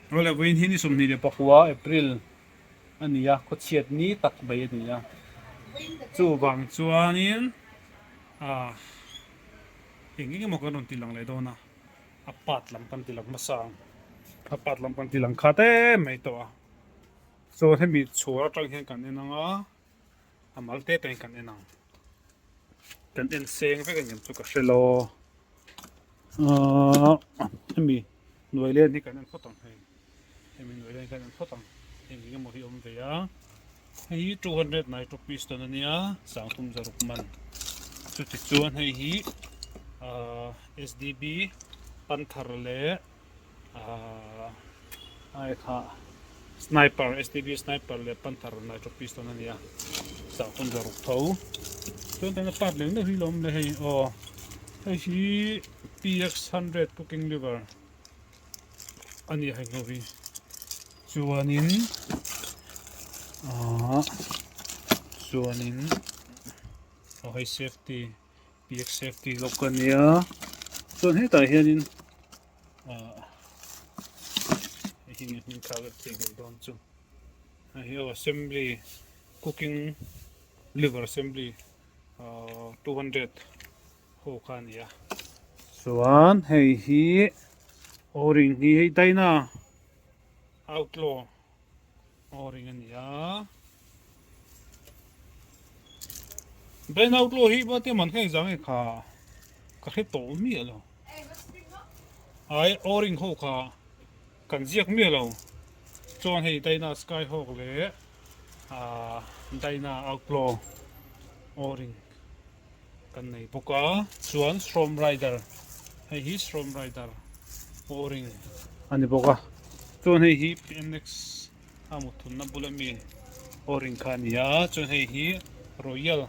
Awle vawiin hi ni 24 April a ni a, khawchhiat ni tak mai a ni a. Chuvang chuanin ah eng eng emaw kan rawn ti lang leh dawn a, a part lam kan ti lang hmasa ang. A part lam kan ti lang khat em mai tawh a. Chuan hemi chhuar atang hian kan en ang a, a mal te te in kan en ang. Kan en seng vek ang em chu ka hre lo. Ahh hemi hnuai len hi kan en phawt ang hei. Hemi hnuai len hi kan en phawt ang. Heng eng emaw hi a awm ve a. Hei hi 200 nitro piston a nia, 30 zaruk man. Chutichuan hei hi ahh SDB Panther leh Ahh ai kha sniper STB sniper leh panther nitro pistol a ni a sahkun zaruk tho chuan tuna part leh deuh hi lo awm leh hei aw hei hi PX hundred cooking liver a ni a hei ho hi chuanin ahh chuanin aw hei safety PX safety lock a nia chuan hetah hianin. Ahh hei hi nge hming kha ka theihnghilh dawn chu hei hi aw assembly cooking liver assembly ahh 200 ho kha a ni a chuan hei hi o-ring hi hei dyna outlaw o-ring a ni a dyna outlaw hi mahni man kha engzah nge kha ka hre tawh miah lo. Ai o-ring ho kha kan ziak miah lo chuan hei Dyna Skyhawk leh ahh Dyna Outlaw o-ring kan nei bawk a chuan Storm Rider hei hi Storm Rider o-ring a ni bawk a chuan hei hi PNX a mutthunna bula mi o-ring kha a ni a chuan hei hi Royal.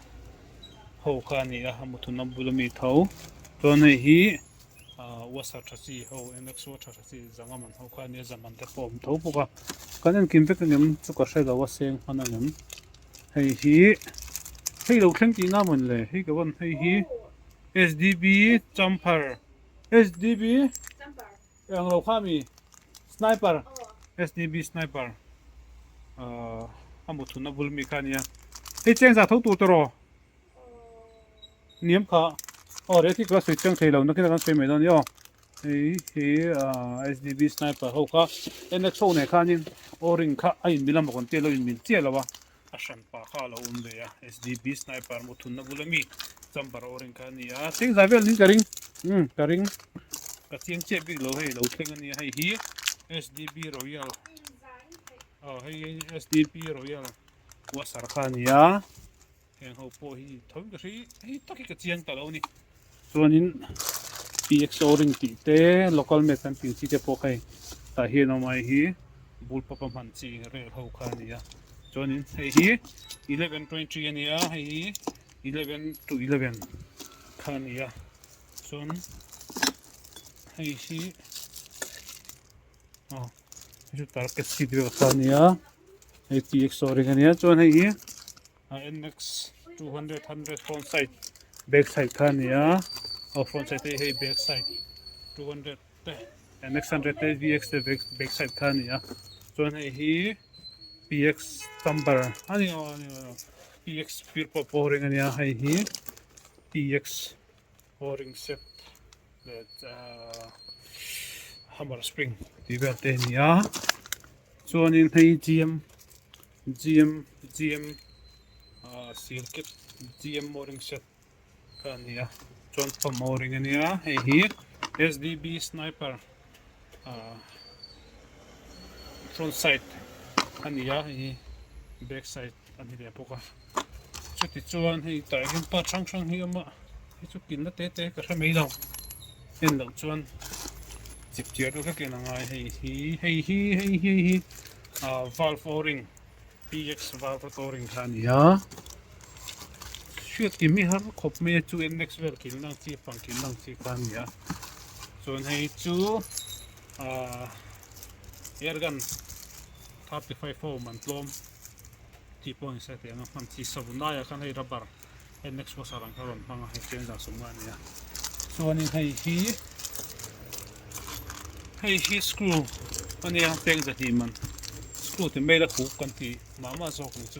Ho kha a ni a, a mutthunna bula mi tho. Chuan hei hi ah washer tha chi ho NX washer tha chi zanga man ho kha a nia, zaman te pawh a awm tho bawk a. Kan enkim vek angem chu ka hre lo a, seng hman angem. Hei hi hei lo thleng tihna mawn le, hei ka vawn hei hi SDB champhar SDB eng lo kha a mi sniper SDB sniper ahh a mutthunna bul mi kha a nia. Hei chengza tho tur tawh rawh. Niam kha aw reh thik la sawi chiang thei lo nakin a kan sawi mai dawn a ni aw hei hi ah SDB sniper ho kha NX ho nen khanin o-ring kha a inmil a maw kan tia lo inmil chiah lo a a hran pah kha a lo awm ve a SDB sniper maw thunna bula mi chamber o-ring kha a ni a thleng zai vel niin ka ring umm ka ring ka chiang chiah bik lo hei lo thleng a nia hei hi SDB royal aw hei hi SDB royal washer kha a ni a. Heng ho pawh hi tho in ka hre hei tak hi ka chiang ta lo a ni. Chuanin PXO ring tih te local map kan tih chi te pawh hei tah hian awm a hei hi bul pawp a hman chi rel ho kha a ni a. Chuanin hei hi 11:20 a ni a hei hi 11 to 11 kha a ni a. Chuan hei hi aw hei chu target seat vel kha a ni a hei PXO ring a ni a chuan hei hi. A NX 200 100 front side back side kha a ni a aw front side te hei back side 200 te NX 100 te VX te back side kha a ni a chuan hei hi PX number a ni aw a ni aw PX pure pawh pawh ring a nia hei hi PX o-ring set leh ahh hammer spring tih vel te a ni a chuanin hei GM GM GM ahh seal kit GM o-ring set kha a ni a chuan pump o-ring a nia hei hi SDB sniper ahh front side a ni a hei hi back side a ni ve bawk a chuti chuan hei tah hian part hrang hrang hi a awm a hei chu kilhna te te ka hre mai lo en loh chuan chip chiar deuh hlek in a ngai hei hi hei hi hei hi hei hi ah valve o-ring PX valve o-ring kha a ni a hriat kim hi har khawp mai a chu NX vel kilhna ang chi fang kilhna ang chi kha a ni a chuan hei chu ah air gun 35 ho man tlawm. Tih pawh ni se tiang a hman chi savun laiah khan hei rubber NX washer ang kha a rawn hmang a hei chengzah sawmna a ni a chuanin hei hi hei hi screw. ania cheng zahnih man screw ti mail a huk kan tih mah mah zawk ang chu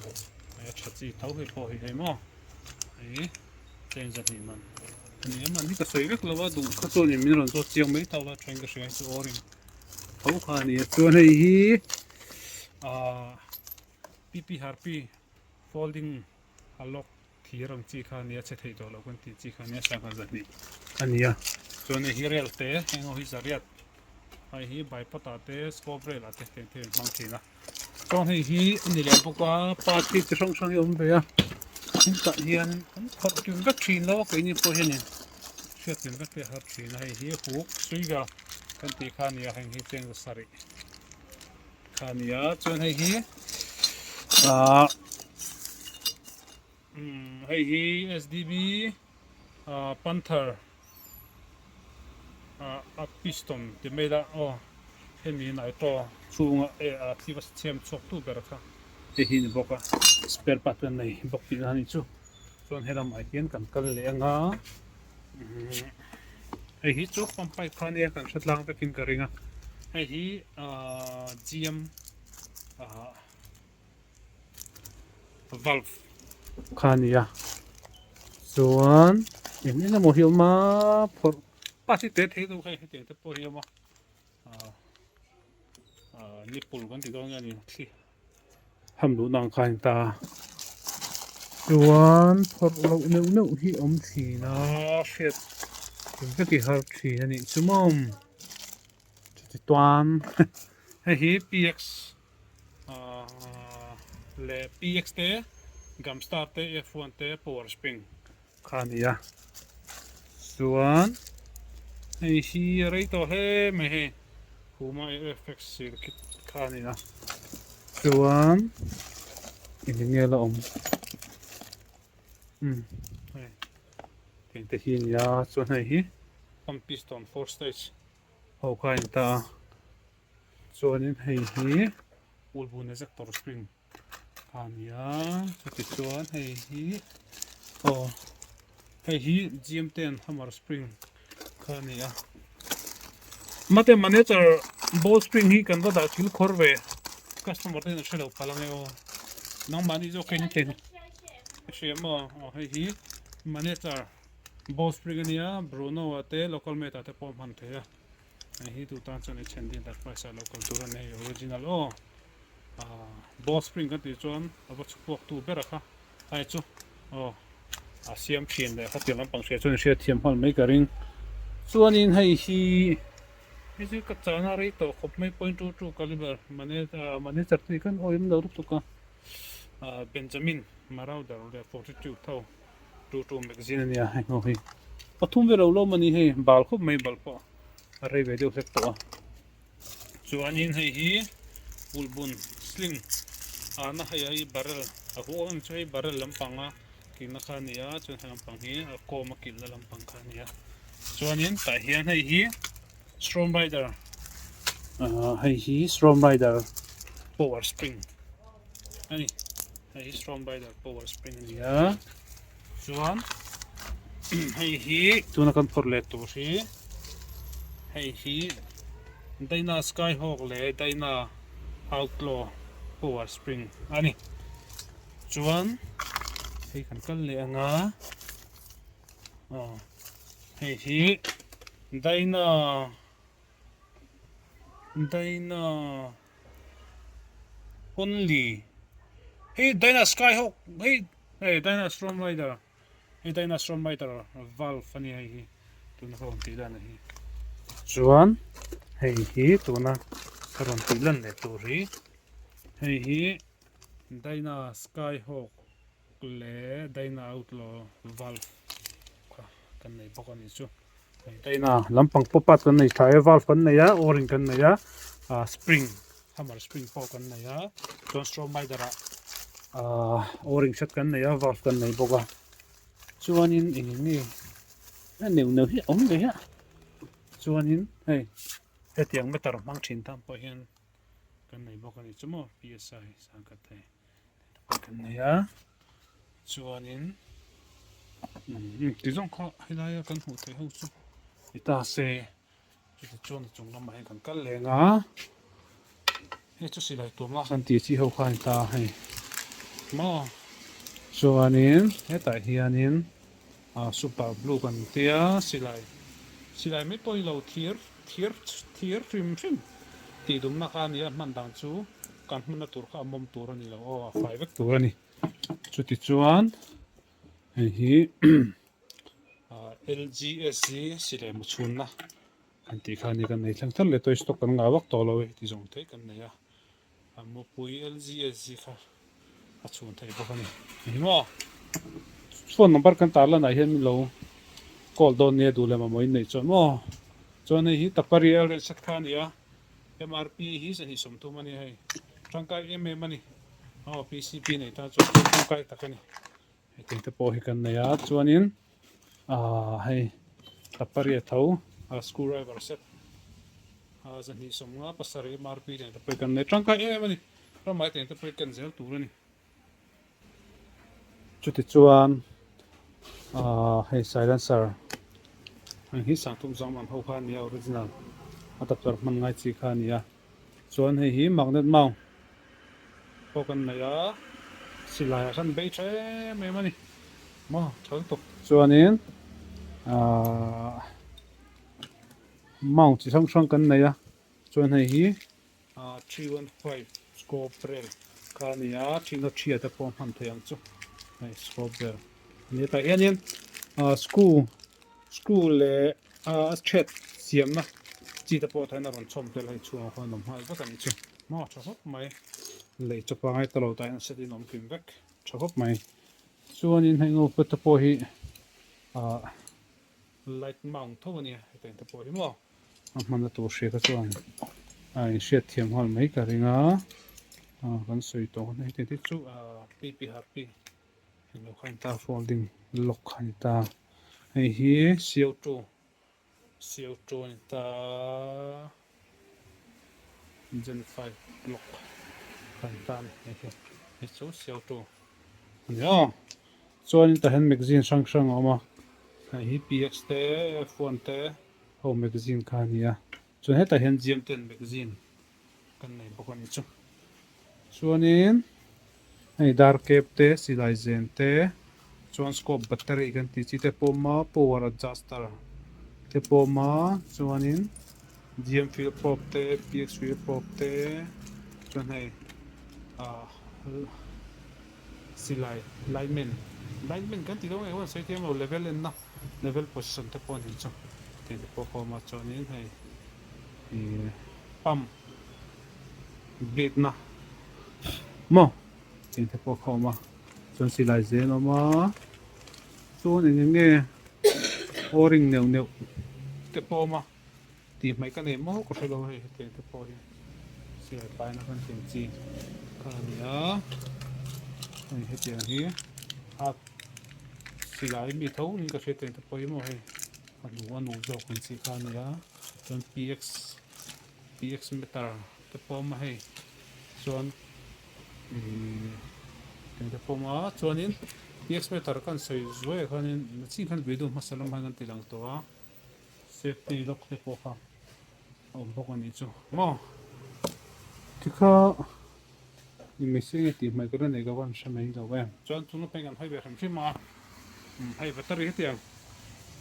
hei a tha chi tho hei pawh hi hei maw hei cheng zahnih man ani a man hi ka sawi vek lo a duh kha chuan in min rawn zawt chiang mai tho la then ka hria hi chu awrin tho kha a ni a chuan hei hi ahh pp harpi folding a lock thir ang chi kha a nia che thei tawh loh kan tih chi kha a nia sangha zahnih a ni a chuan hei hi rel te heng ho hi zariat hei hi bipod ah te scope rel ah te tiang te an hmang thin a chuan hei hi a ni leh bawk a part hi chi hrang hrang hi a awm ve a hetah hian an phawrh kim vek thin lo a keini pawh hianin hriat kim vek te a har thin a hei hi huk suiga kan tih kha a ni a heng hi cheng sarih kha a ni a chuan hei hi ahh umm hei hi S_D_B ahh panther ahh a piston ti mai la aw hemi nitro chhunga eh a thil a siam chhuak tu ber kha hei hi a ni bawk a spare part an nei bawk tihna a ni chu chuan helamah hian kan kal leh anga umm hei hi chu pump pipe kha ania kan hre tlang vekin ka ring a hei hi ahh G_M ahh valve kha a ni a chuan eng eng emaw hi a awm a phawrh pass hi te thei deuh hei hetiang te pawh hi a awm a ahh ahh nipple kan tih dawn nge ni thli ham duh na ang kha a ni ta a chuan phawrh loh neuh neuh hi a awm thin a hriat vek i har thin a nih chu maw chutichuan hei hi P_X ahh leh P_X te Gamstar te F1 te power spring kha a ni a chuan hei hi a rei tawh hle mai hei Puma F_X circuit kha a ni a chuan eng nge la awm umm hei eng te hi a ni a chuan hei hi pump piston four stage ho kha a ni ta a chuanin hei hi ulbun ejector spring kha a ni a chuti chuan hei hi aw hei hi gm ten hammer spring kha a ni a mate manager ball spring hi kan va dah thil khawr ve customer ten an hre lo phal ange aw nangmahni zawk hian thei hria maw aw hei hi manager ball spring a nia bruno ah te local mate ah te pawh a hman thei a. Hei hi tu tan chuan H&D Enterprise ah lo kal tur a ni hei original aw ah ball spring kan tih chuan a va chhuak tu ber a kha hei chu aw a siam thin leh kha tiang lampang hria chuan in hriat thiam nghal mai ka ring chuanin hei hi hei chu ka chana rei tawh khawp mai 0.22 caliber manager te khan aw em lo lutuk a ah Benjamin Marauder leh 42 tho two two magazine a nia hei ho hi pathum vel a lo awm a ni hei bal khawp mai bal pawh a rei ve deuh hlek tawh a chuanin hei hi ulhbun sling ah na hei hi barrel a hu ang chu hei barrel lampang a kilhna kha a ni a chuan he lampang hi a kawm a kilhna lampang kha a ni a chuanin tah hian hei hi storm rider ah hei hi storm rider power spring a ni hei hi storm rider power spring a ni a chuan hei hi tuna kan phawrh leh tur hi hei hi Dyna Skyhawk leh Dyna Outlaw power spring a ni chuan hei kan kal leh anga aw hei hi Dyna Dyna Only hei Dyna Skyhawk hei hei Dyna Storm Rider hei Dyna Storm Rider valve a ni hei hi tuna ka rawn tih lan hi chuan hei hi tuna ka rawn tih lan leh tur hi hei hi Dyna Skyhawk leh Dyna Outlaw valve kha kan nei bawk a ni chu. Dyna lampang pawh part kan nei tha e valve kan nei a o-ring kan nei a ah spring hammer spring pawh kan nei a chuan straw mider ah ah o-ring set kan nei a valve kan nei bawk a chuanin eng nge a neuh neuh hi a awm ve a chuanin hei hetiang meter hmang thin tan pawh hian kan nei bawk a ni chu maw P_S_I sangkhat hei. Kan nei a chuanin ti zawng kha helaia kan hmuh theih ho chu ni ta se chutichuan a chung lamah hian kan kal leng a. Hei chu silai tuam a kan tih chi ho kha a ni ta hei maw chuanin hetah hianin ah super blue kan tia silai silai mai pawh hi lo thir thir thir hrim hrim tih dumna kha a ni a hman dan chu kan hmanna tur kha a mawm tur a ni lo aw a fai vek tur a ni chuti chuan hei hi ah L G S hi silai mu chhunna Kan tih kha a ni kan nei thleng thar leh toy stock kan ngah vak tawh lo e tih zawng theih kan nei a, a mupui L G S G kha a chhun theih bawk a ni. Eng maw? Phone number kan tar lanah hian min lo call dawn nia duh leh mamawh in neih chuan maw? Chuan hei hi Tapari L rel set kha a ni a, M R P hi zahnih 30 a ni hei, tangkai em em a ni, aw P C P nei tan chuan tangkai tak a ni. Hetiang te pawh hi kan nei a chuanin ahh hei thla pariat tho a screw driver set a zahnih 57 M R P nen te pawh hi kan nei tangkai em em a ni ramah hetiang te pawh hi ken zel tur a ni. Chuti chuan ahh hei silencer heng hi sangthum zawng ang ho kha a ni a original a daptar hman ngai chi kha a ni a chuan hei hi magnet mount pawh kan nei a silai ah khan bei tha em em a ni maw tha lutuk chuanin ahh mount chi hrang hrang kan nei a chuan hei hi ah 315 scope vel kha a ni a thing a thiat te pawh hman theih ang chu hei scope vel a ni tah hianin ah screw screw leh ah a chhet siamna chi te pawh tah hian a rawn chhawm tel hei chhungah khuan a awm nghal vek a nih chu maw tha khawp mai lei chaw pangai ta lo tah hian a set in a awm kim vek tha khawp mai chuanin heng upa te pawh hi ah light mount tho a nia hetiang te pawh hi maw a hmanna tur hria kha chuan a inhriat thiam nghal mai ka ring a ah kan sawi tawh ang hetiang te chu ah pi pi har pi englo kha a ni ta folding lock kha a ni ta hei hi CO2 CO2 a ni ta gen 5 lock kha a ni ta a ni hei hi hei chu CO2 a ni a chuanin tah hian magazine hrang hrang a awm a hei hi P X te F1 te ho magazine kha a ni a chuan hetah hian G M ten magazine kan nei bawk a ni chu chuanin hei dar cap te silai zen te chuan scope battery kan tih chi te pawh a awm a power adjuster te pawh a awm a chuanin G M fuel probe te P X fuel probe te chuan hei ah silai lineman lineman kan tih dawn nge huan sawi thiam lo level enna level position te pawh a ni chu tih te pawh a awm a chuanin hei ih pump gate na maw tih te pawh kha a awm a chuan silai zel a awm a chuan eng eng nge o-ring neuh neuh te pawh a awm a tih hmaih ka nei maw ka hre lo hei hetiang te pawh hi silai paina kan tih ang chi kha a ni a hei hetiang hi a silai mi tho in ka hriat te pawh hi maw hei a hnu a nu zawk ang chi kha a ni a chuan P X P X meter te pawh a awm a hei chuan ihh eng te pawh a awm a chuanin P X meter kan sawi zuai ah khanin nachin khan video hmasa lam khan kan ti lang tawh a safety lock te pawh kha a awm bawk a nih chu maw tikha mihring nge tih hmaih ka la nei lo a an hre mai lo em chuan chung lamah hian kan hawi ve hrim hrim a hei battery hetiang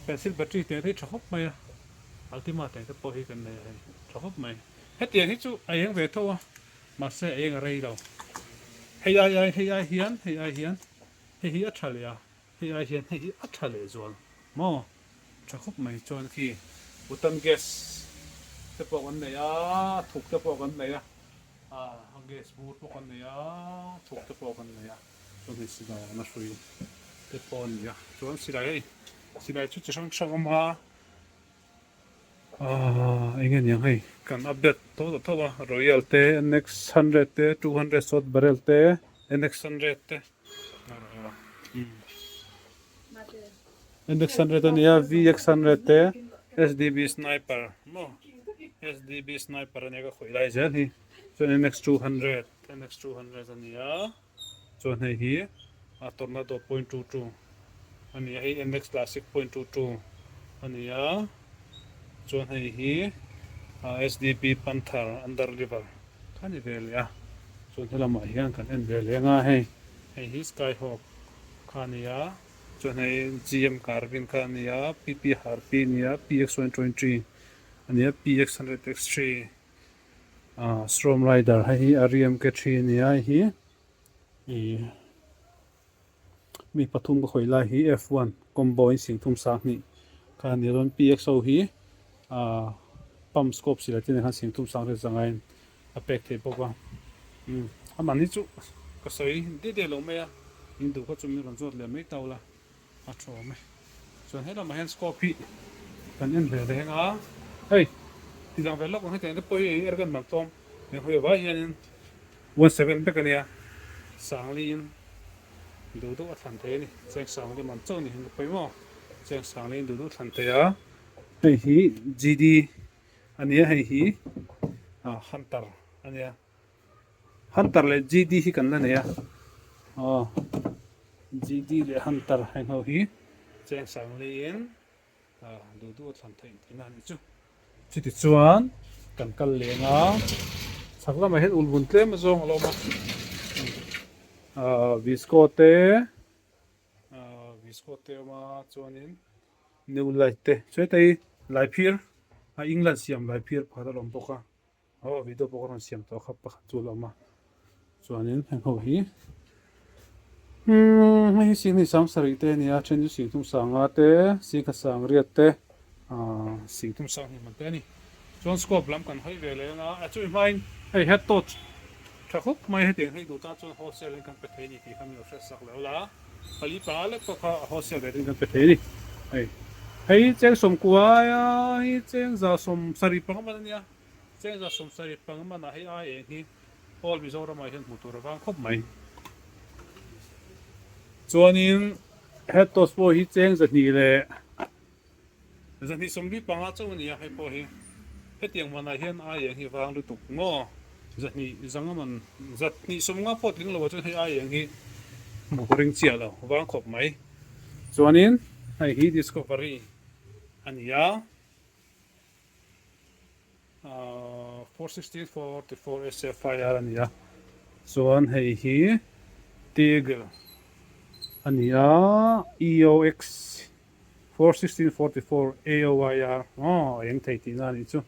pencil battery teh hi tha khawp mai a ultima teh te pawh hi kan nei a hei tha khawp mai hetiang hi chu a eng ve tho a mahse a eng a rei lo hei ai ai hei ai hian hei ai hian hei hi a tha leh a hei ai hian hei hi a tha leh zual maw. Tha khawp mai chuan khi Bhutan gas te pawh kan nei a, thuk te pawh kan nei a, ah gas bur pawh kan nei a, thuk te pawh kan nei a, chuan hei silai an a hrui te pawh a ni a, chuan silai hei silai chu chi hrang hrang a awm a, ah eng nge niang hei kan update tho tawh tho a, royal te, N X 100 te, 200 short barrel te, N X 100 te. N X 100 a nia V X 100 te S D B sniper maw S D B sniper a nia ka khawih lai zel hi chuan N X 200 N X 200 a nia chuan hei hi a tornado point two two a nia hei N X classic point two two a nia chuan hei hi S D B panther under river. Kha ni ve leh a, chuan helamah hian kan en ve leh anga hei, hei hi Skyhawk kha a ni a, chuan hei GM Carvin kha a ni a, PP Harpy a ni a, PX120 a ni a, PX100X3 ah Storm Rider hei hi REMK 3 a ni a, hei hi ih mi pathum ka khawih lai hi F1 combo in singthum sanghnih kha a ni a, chuan PXO hi ah pump scope silai te nen khan singthum sang riat zangaiin a pek theih bawk a umm amah ni chu ka sawi diah diah lo mai a in duh kha chu min rawn zawt leh mai tau la a tha awm e chuan helamah hian scope hi kan en ve reng a hei ti dang ve lawk ang hetiang te pawh hi eng er kan man tlawm eng hawi avai hianin 17 vek a nia Sangliin duh duh a thlan thei a ni cheng Sangli man chauh ni hian ka pawimawh cheng Sangliin duh duh a thlan thei a hei hi GD. A nia hei hi ah hunter a nia hunter leh GD hi kan la nei a aw GD leh hunter heng ho hi cheng sang leiin ah duh duh a thlan theih tihna a nih chu chuti chuan kan kal leng a chhak lamah hian ulvun tlem azawng a lo awm a ah visco te ah visco te a awm a chuanin. New light te chuaita hi laiphir a England siam laiphir pakhat a la awm bawk a aw video pawh ka rawn siam tawh kha pakhat chu a la awm a chuanin heng ho hi umm hei hi sing hnih sang sarih te a ni a then chu sing thum sanga te sing khat sang riat te ahh sing thum sang hnih man te a ni chuan scope lam kan hawi ve leh ang a a chumi hmain hei head torch tha khawp mai hetiang hei duh tan chuan wholesale in kan pe thei a ni tih kha min lo hriat sak leh la. Pali pa lek pawh kha a wholesale rate in kan pe thei a ni. Hei hei cheng sawmkua aia hi cheng za sawm sarih panga man a nia. Cheng za sawm sarih panga manah hei ai eng hi All Mizoramah hian hmuh tur a vang khawp mai. Chuanin head toss pawh hi cheng zahnih leh Zahnih sawmli panga chauh a ni a, hei pawh hi hetiang manah hian ai eng hi vang lutuk maw? Zahnih zanga man zahnih sawmnga pawh tling lo ah chuan hei ai eng hi hmuh ka ring chiah lo vang khawp mai. Chuanin hei hi Discovery a ni a, ahh 416 44 SFIR a ni a, chuan hei hi Teagle a ni a, EOX. 41644 AOIR aw eng thei tihna a nih chu.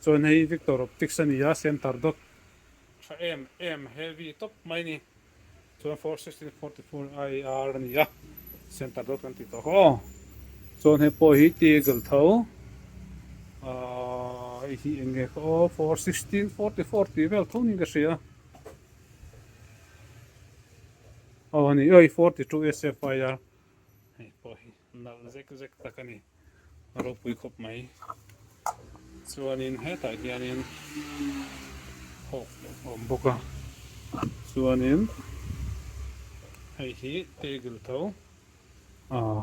Chuan hei Victor Optics a ni a, center dot tha em em heavy tawp mai a ni. Chuan 41644 IR a ni a, center dot kan tih tawh kha aw. Chuan hei pawh hi Teagle tho ahh hei hi eng nge kha aw 41644 tih vel tho niin ka hria. Aw a ni oi 42 SFIR. Hei pawh hi nalh zek zek tak a ni, a ropui khawp mai. Chuanin hetah hianin hawk a awm bawk a, chuanin hei hi table tho ah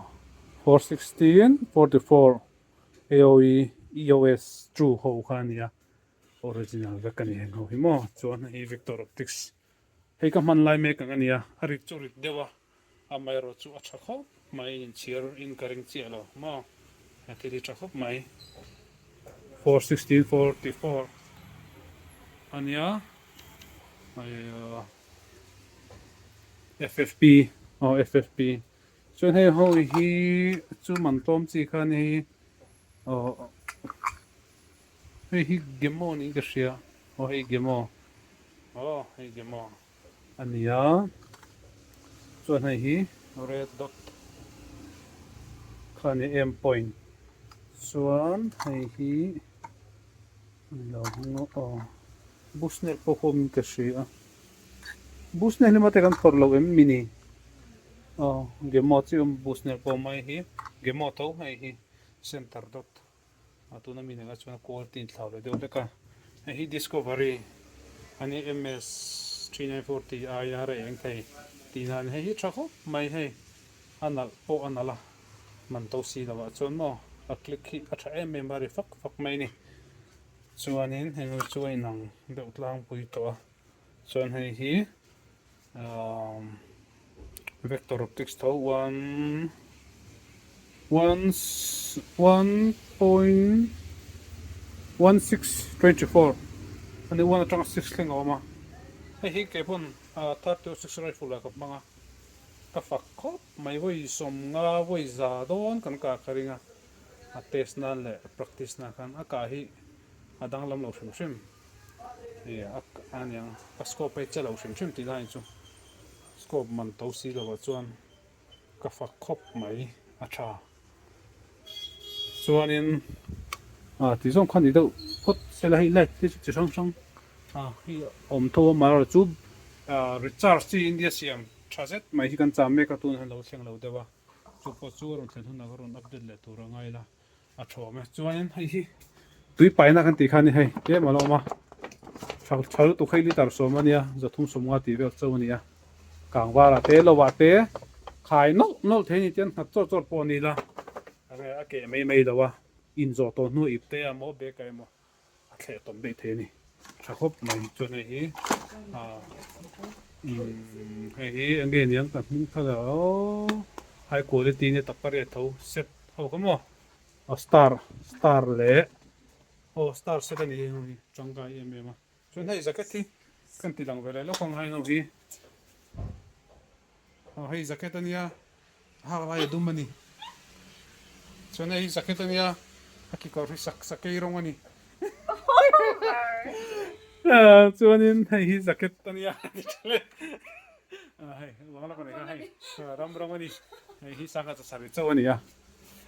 416 44 AOE EOS true ho kha a ni a, original vek a ni heng ho hi maw, chuan hei hi Victor Optics hei ka hman lai mek ang a ni a, a rit chu rit deuh a. Amaherawh chu a tha khawp mai inchhir in ka ring chiah lo maw he thil hi tha khawp mai 41644 ania FFP aw FFP chuan hei ho hi chu man tlawm chi kha a ni hei aw hei hi gemo niin ka hria aw hei gemo aw hei gemo. A ni a, chuan hei hi red dot kha a ni aim point chuan hei hi a ni lo ang aw bushnell pawh kha awmin ka hria a bushnell hi mate kan phawrh loh em mi ni aw gemo chi awm bushnell pawh mai hi gemo tho hei hi center dot. A tuna mi nena chuan quality in thlau leh deuh hlek a, hei hi Discovery a ni MS 3940 tih aia rei eng thei tih nan hei hi tha khawp mai hei a nalh pawh a nalh a man to si lo ah chuan maw a click hi a tha em em a ri fak fak mai a ni chuanin heng chu a inang deuh tlangpui tawh a chuan hei hi Vector optics tho one one 1.1624. Ani one atanga six thleng a awm a, hei hi kei pawn 30-06 rifle ah ka hmang a, ka fak khawp mai vawi 50 vawi 100 dawn kan kah ka ring a, a test nan leh practice nan khan a kah hi a danglam lo hrim hrim ih a aniang a scope hi che lo hrim hrim tih lai chu scope man to si lo ah chuan ka fak khawp mai a tha. Chuanin ah ti zawng kha ni deuh phawt sela hei light te chu chi hrang hrang ah hei awm tho a amaherawhchu chu ah recharge chi India siam tha zet mai hi kan cham mek a tunah hian lo thleng lo deuh a chu pawh chu a rawn thlen hunah ka rawn update leh tur a ngai la a tha awm e chuanin hei hi tui paina kan tih kha a ni hei tlem a lo awm a tha tha lutuk hei litre 10 a nia 350 tih vel chauh a ni a kangvarah te lovah te khai nawlh nawlh thei a ni tiang nghat chawr chawr pawh a ni la a keh mai mai lo a inzawh tawh hnu ip te a maw bag ah emaw a thleh tawm daih thei a ni tha khawp mai chuan hei hi ah umm hei hi eng nge niang ka hming kha la aw high quality nia tak pariat tho set ho kha maw a star star leh aw star set a ni hei ho hi tangkai em em a chuan hei jacket hi kan ti lang ve leh lawk ang hei ho hi aw hei jacket a nia A hak lai a dum a ni. Chuan hei hi jacket a nia, a kekawr hi sak sakei rawng a ni. Chuanin hei hi jacket a nia hei uang lawk a ni kha hei ram rawng a ni. Hei hi sangha chasari chauh a ni a.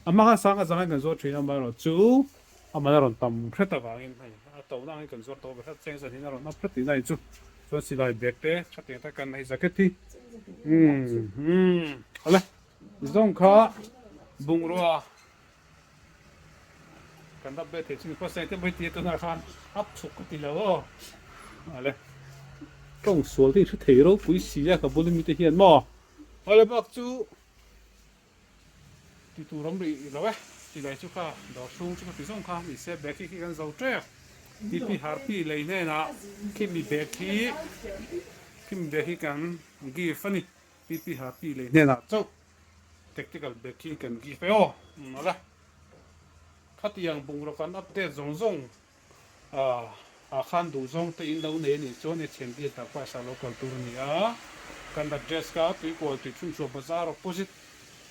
A hma khan sangha zangin kan zuar thin a, amaherawh chu a man a rawn tam hret avangin hei a to na angin kan zuar tawh ve hret cheng zan hian a rawn up hret tihna a ni chu. Chuan silai bag te tha tiang takin hei jacket hi umm awle zawng kha bungrua kan dap ve thei chu ni pawh se te mai tia tunah khan up chhuk ka ti lo aw awle tawng sual te hi hre thei ropui si a ka bula mite hian maw awle bak chu Ti tur awm rih lo e, silai chu kha dawr chhung chu ka ti zawng kha ni se bag hi khi kan zo tep. TP Harpi lei hnenah khimi bag hi khimi bag hi kan gift a ni. TP Harpi lei hnenah chauh tactical bag hi kan gift e aw. Awle khatiang bungraw kan update zawng zawng Ah khan duh zawng te in lo nei a nih chuan i thian bial tak paisa lo kal tur a ni a, kan address kha Tuikual Tuichhunchhuah Bazar opposite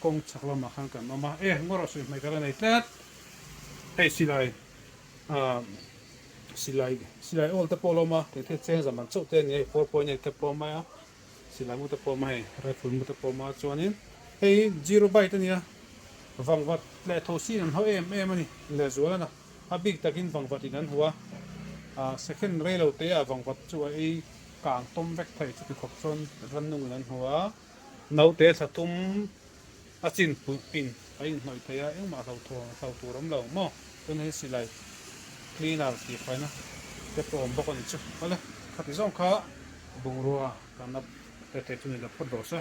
kawng chhak lamah khan kan awm a, e ngawrh sawi hmai ka la nei tlat hei silai ah silai silai awl te pawh a lo awm a, kei te cheng zaman chauh te a ni a hei 4.8 te pawh a awm mai a, silai mu te pawh a awm a hei rifle mu te pawh a awm a chuanin hei zero byte a ni a vangvat leh thosi an hau em em a ni lehzual a na. A bik takin vangvat in an hua a, second rei lo te ah vangvat chu a ei kang tawm vek thei chuti khawp chuan rannung in an hmu a, naute thla tum a chin pulh in a inhnawih thei a, engmah hlo thaw hlo tur awm lo maw? Chuan hei silai cleaner tih faina te pawh awm bawk a ni chu. Awle, khati zawng kha bungrua kan up te thei chu ni lo phawt rawh se.